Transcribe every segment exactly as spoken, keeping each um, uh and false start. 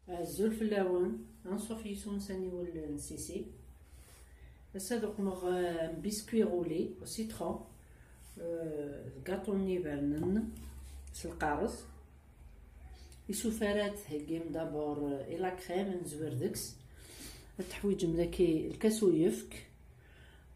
Azul fell-awen, anṣuf yis umsaniwel n Sisi. Ass-a ad uqmeɣ, euh, un biscuit roulé au citron, euh, d gaṭu n yibernen s lqares. Isufar ad theggim d'abord, euh, i la crème, ad nezwir deg-s. Ad teḥwiǧem daki lkas uyefk,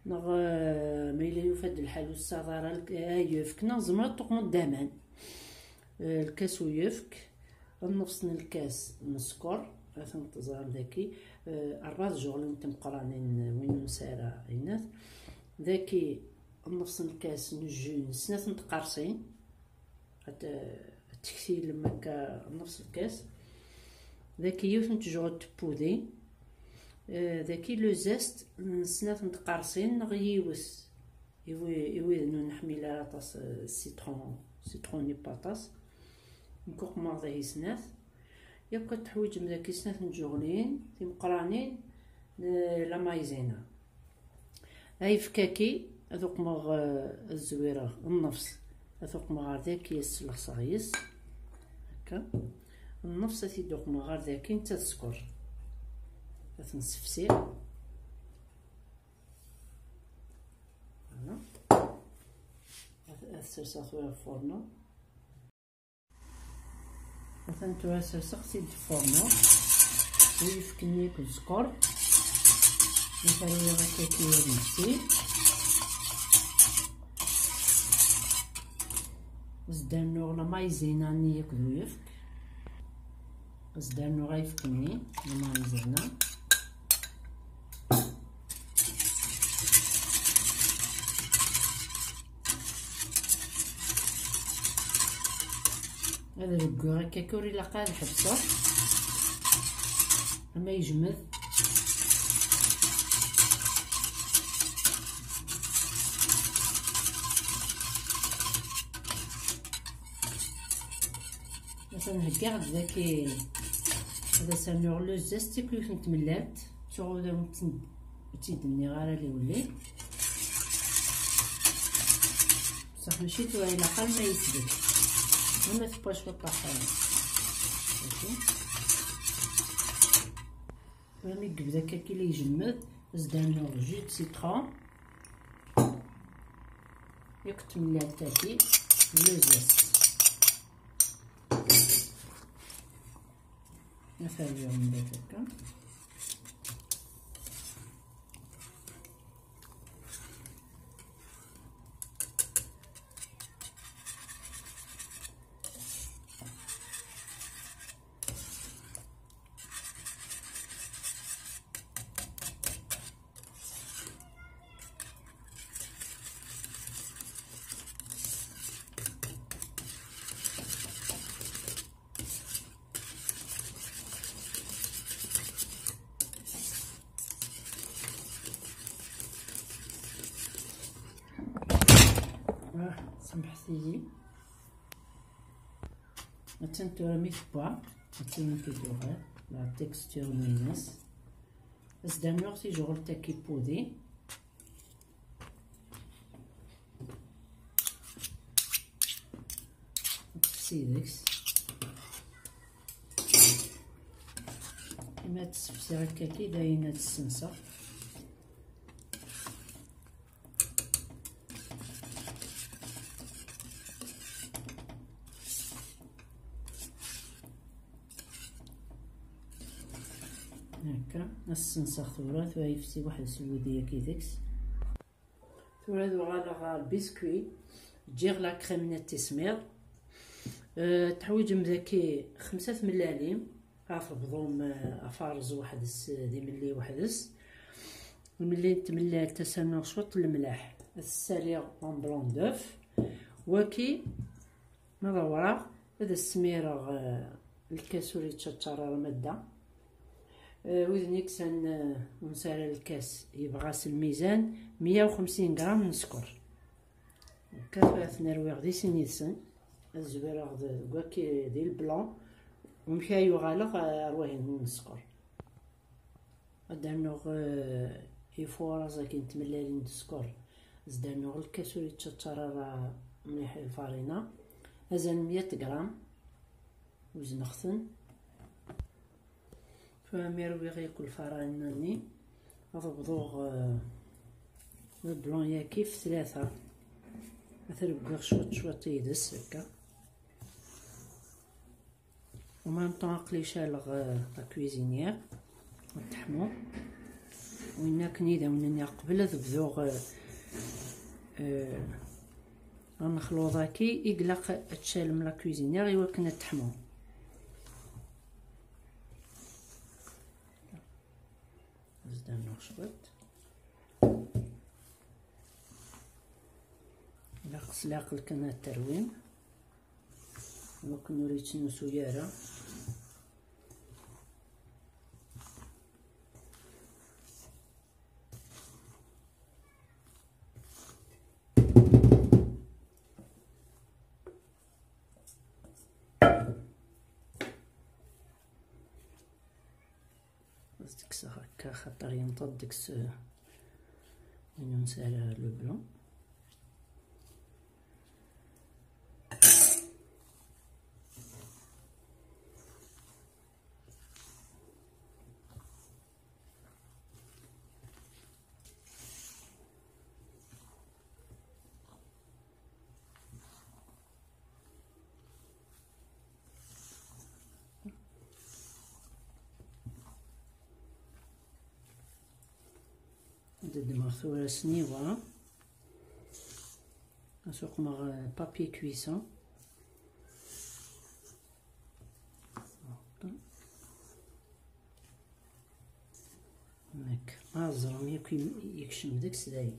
neɣ, euh, ma yella yufa-d lḥal ur tessaɣeḍ ara lk-, ayefk, neɣ tzemreḍ tuqmeḍ d aman. Euh, lkas uyefk, nnefṣ n lkas n sskeṛ, atan teẓram daki, euh, ṛṛad juɣlin timeqranin, win ur nesɛi ara inat. Daki nnefṣ n lkas n jus n snat n tqerṣin, ad, ad tektilem akka nnefṣ lkas. Daki yiwet n tejɣelt n pudi. Euh, daki le zeste n snat n tqerṣin neɣ yiwet. I wi-, i wid ur neḥmil ara aṭas, euh, citron, citron-nni n waṭas. Nekk uqmeɣ dahi snat. Yakk ad teḥwiǧem daki snat n tjuɣlin timeqranin n la maïzena. Ayefki-agi ad uqmeɣ, euh, ad zwireɣ nnefṣ, ad uqmeɣ ɣer daki, ad slexseɣ yes. Akka. Nnefṣ ad t-id-uqmeɣ ɣer daki, netta d sskeṛ. Ad t-nessefsi. Voilà. Ad, ad serseɣ tura ɣef furnu. Atan tura serseɣ-t-id deg furnu. Uyefk-nni akked sskeṛ. Ad t-rwiɣ akka ad yetti. Ad s-d-rnuɣ la maïzena-nni akked uyefk. Ad s-d-rnuɣ ayefk-nni, la maïzena. Ad reggeɣ akka, ur ilaq ad ḥebseɣ. Ama yejmed. Atan heggaɣ-d daki ad as-rnuɣ le zeste akked yiwet n tmellalt. Ttuɣ ur awen-tt-id-nniɣ ara liwli. Bṣaḥ mačči tura, ilaq arma yesdek. Ama tewwa cwiṭ aḥ-, aḥ-, tura mi yebda akka kili ijemmed, ad s-d-rnuɣ jus de citron. Yakk tmellalt-agi, le zeste. Ad t-rwiɣ mebɛid akka. Ah, samḥet-iyi. Attan tura mi tewwa, attan mi tuɣal, la texture-nni-ines. Ad s-d-rnuɣ tijɣelt-agi n wudi. Ad tefsi deg-s. Imi ad tt-ssefsiɣ akkagi, dayen ad tt-ssenseɣ. Akka, ad ssenseɣ tura, tura yefsi waḥed s wudi-agi deg-s. Tura ad uɣaleɣ ɣer biscuit, ǧǧiɣ la crème net tismiḍ. Euh, teḥwiǧem daki xemsa tmellalin, ɣef bḍum, euh, afarẓ weḥd-s, d imelli weḥd-s. Imelli n tmellalt, ad s-rnuɣ cwiṭ n lemleḥ, ad s-ssaliɣ en blanc d'œuf. Waki Ma d awraɣ, ad as-smireɣ, eh, lkas ur yettaččar ara madda. Eh, wid-nni yeksan, eh, ur nesɛi ara lkas, yebɣa s lmizan meyya u xemsin gram n sskeṛ. Akka tura ad ten-rwiɣ di sin yid-sen, ad zwireɣ d, deg waki di leblanc, umek ara uɣaleɣ, eh, ar wahin n sskeṛ. Ad d-rnuɣ, eh, ifuṛaẓ-agi n tmellalin n sskeṛ. Ad d-rnuɣ lkas ur yettaččar ara mliḥ lfarina. Azal n meyya gram. Uzneɣ-ten. Tura mi rwiɣ yakk lfarina-nni, ad bḍuɣ, eh, le blanc-yaki f tlata. Ad t-rewwiɣ cwiṭ cwiṭ yid-s akka. En même temps, aql-i caleɣ, eh, la cuisinière ad teḥmu. Win akken idawen-nni qbel ad bduɣ, eh, eh, amexluḍ-agi, i ilaq ad tcalem la cuisinière i wakken ad teḥmu. Zdan-nneɣ cwiṭ. Ilaq s leɛqel kan ad terwim. Akken ur yettnusu ara. Ad t-kkseɣ akka, xaṭer yenṭeḍ deg-s, eh, win ur nesɛi ara le blanc. Ad ddmeɣ tura sniwa, ad suqmeɣ, eh, papier cuisson. Nekk, ma ẓrem yakk yekcem deg-s dayen.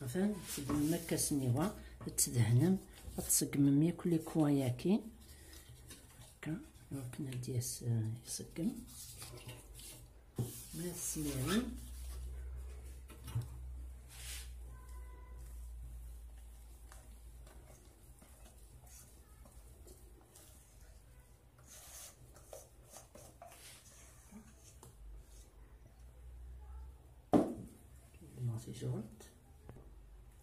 Atan txedmem akka sniwa, ad tdehnem, ad tṣeggmem yakk les coins-agi. Akka, iwakken ad d-yas, eh, iṣeggem. Ma tesmirin.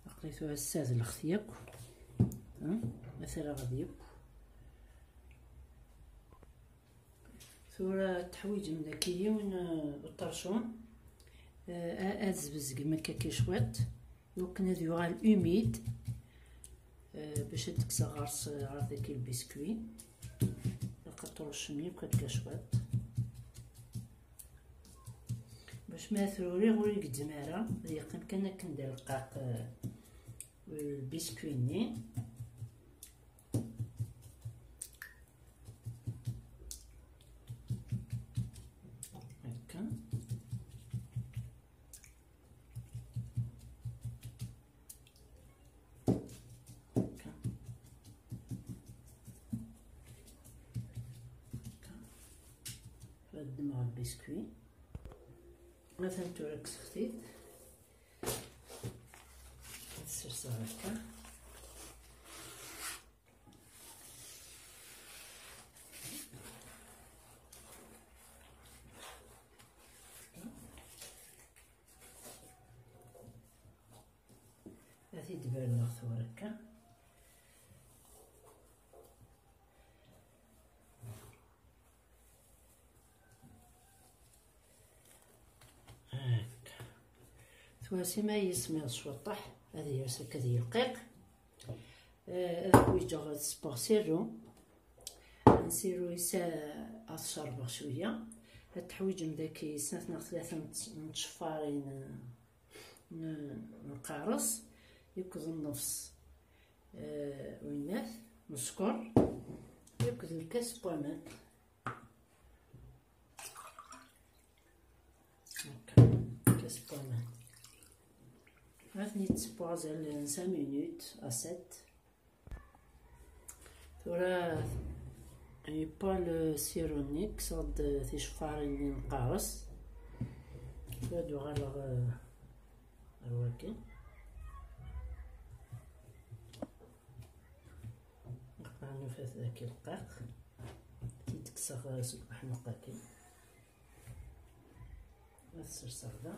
Aql-i tura ass-a d lxet yakk. Ha? Ata ad yakk. Tura teḥwiǧem daki yiwen, eh, uṭercun. Eh, a-, ad zbezgem akka cwiṭ. Iwakken ad yuɣal humide, eh, bac ad d-kkseɣ ɣer-s, ɣer dagi lbiskwi. Ilaq ad tṛuccem yakk akka cwiṭ. Bac ma t-ruriɣ ur igezzem ara, ad yeqqim kan akken d arqaq, eh, lbiskwi-nni. Akka. Akka. Ad ddmeɣ lbiskwi. Atan tura deg textit. Ad serseɣ akka. Ad t-id-berneɣ tura akka. Akka. Tura si ma yismiḍ cwiṭaḥ, ad yers akka ad yelqiq. Eh, ad ḥwiǧeɣ ad sbeɣ sirru. Nsirru-is, eh, ad t-cerbeɣ cwiya. Ad teḥwiǧem daki snat neɣ tlata n tc-, n tceffarin, eh, n, n lqares, akked nnefs, eh, winnat, n sskeṛ, akked lkas n waman. Akka, lkas n waman. Ad ten-id-ssewweɣ azal n cinq minutes à sept. Tura yewwa le sirru-nni, kkseɣ-d ticeffarin-nni n lqares. Tura ad uɣaleɣ, eh, ar waki. Aql-aɣ nufa-t daki lqaq. Ad t-id-kkseɣ, eh, seg uḥnuq-agi. Ad t-serseɣ da.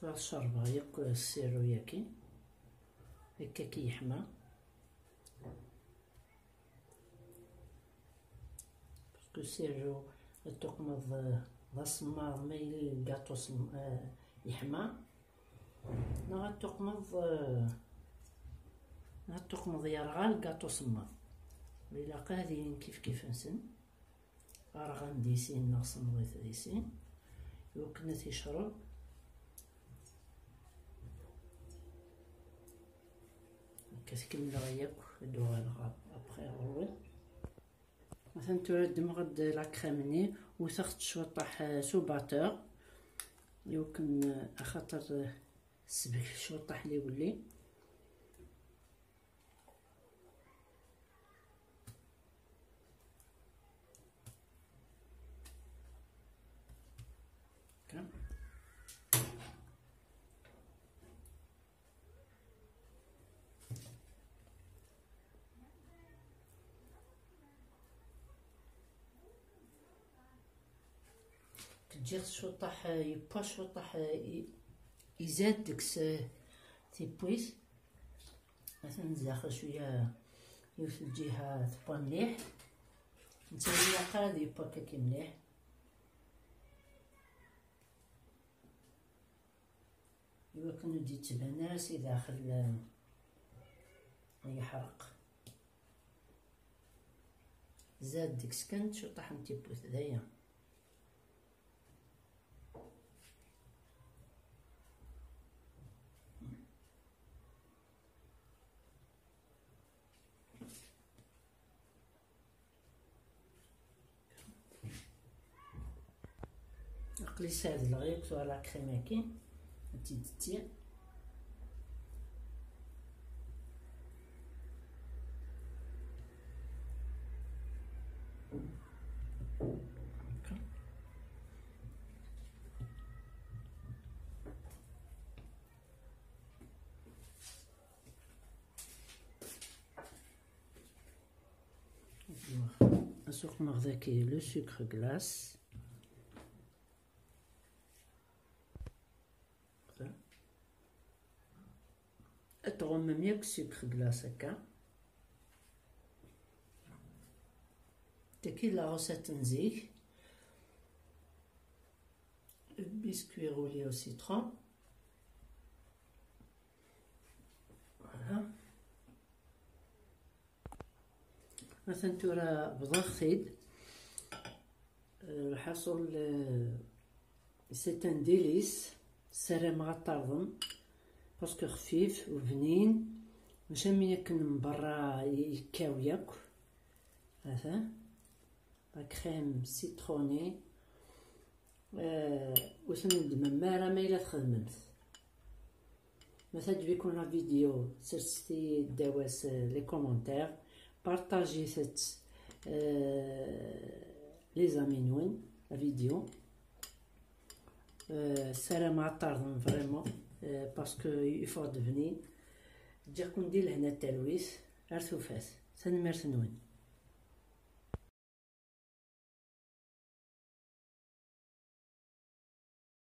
Tura cerbeɣ yakk sirru-yagi. Akka i yeḥma. Kusiru ad tuqmeḍ, eh, d asemmaḍ ma yili lgaṭu sem-, eh, yeḥma, neɣ ad tuqmeḍ, eh, neɣ ad tuqmeḍ yerɣa lgaṭu semmaḍ. Ilaq ad ilin kif kif-nsen. Arɣan di sin neɣ semmḍit di sin, iwakken ad t-icreb. Akka tkemmleɣ yakk, ad d-uɣaleɣ ap-, après ɣur-wen. Atan tura ddmeɣ-d la crème-nni, wteɣ-tt cwiṭaḥ, eh, s ubatteur, iwakken, eh, axaṭer, eh, tesbek cwiṭaḥ liwelli. Ǧǧiɣ cwiṭaḥ, eh, yewwa cwiṭaḥ, eh, i-, izad deg-s, eh, tiwwit. Atan zdaxel cwiya, yiwet lǧiha tewwa mliḥ. Netta ur ilaq ara ad yewwa akka mliḥ. Iwakken ur d-yettban ara si daxel, eh, yeḥreq. Zad deg-s kan ciṭṭaḥ n tiwwit, d aya. Aql-i sɛedleɣ yakk tura la crème-agi, ad tt-id-ttiɣ. Ad suqmeɣ daki le sucre glace. Ad tɣummem yakk sucre glace akka. Tagi d la recette n zik. Biscuit roulé au citron. Voilà. Atan tura bḍaɣ-t-id. Euh, lḥaṣul, euh, c'est un délice. Ssarameɣ ad t-terḍem parce que xfif u bnin, mačči am akken n berra yekkaw yakk. Atan la crème citronnée. Euh, ur ten-ddmem ara ma yella txedmem-t. Ma teɛǧeb-iken la vidéo, serset-iyi-d ddaw-as, euh, les commentaires, partagez-t, euh, les amis-nwen, la vidéo. Euh, ssarameɣ ad terḍem vraiment, euh, parce que yeffeɣ-d bnin. Ǧǧiɣ-ken di lehna d talwit, ar tufat. Tanemmirt-nwen.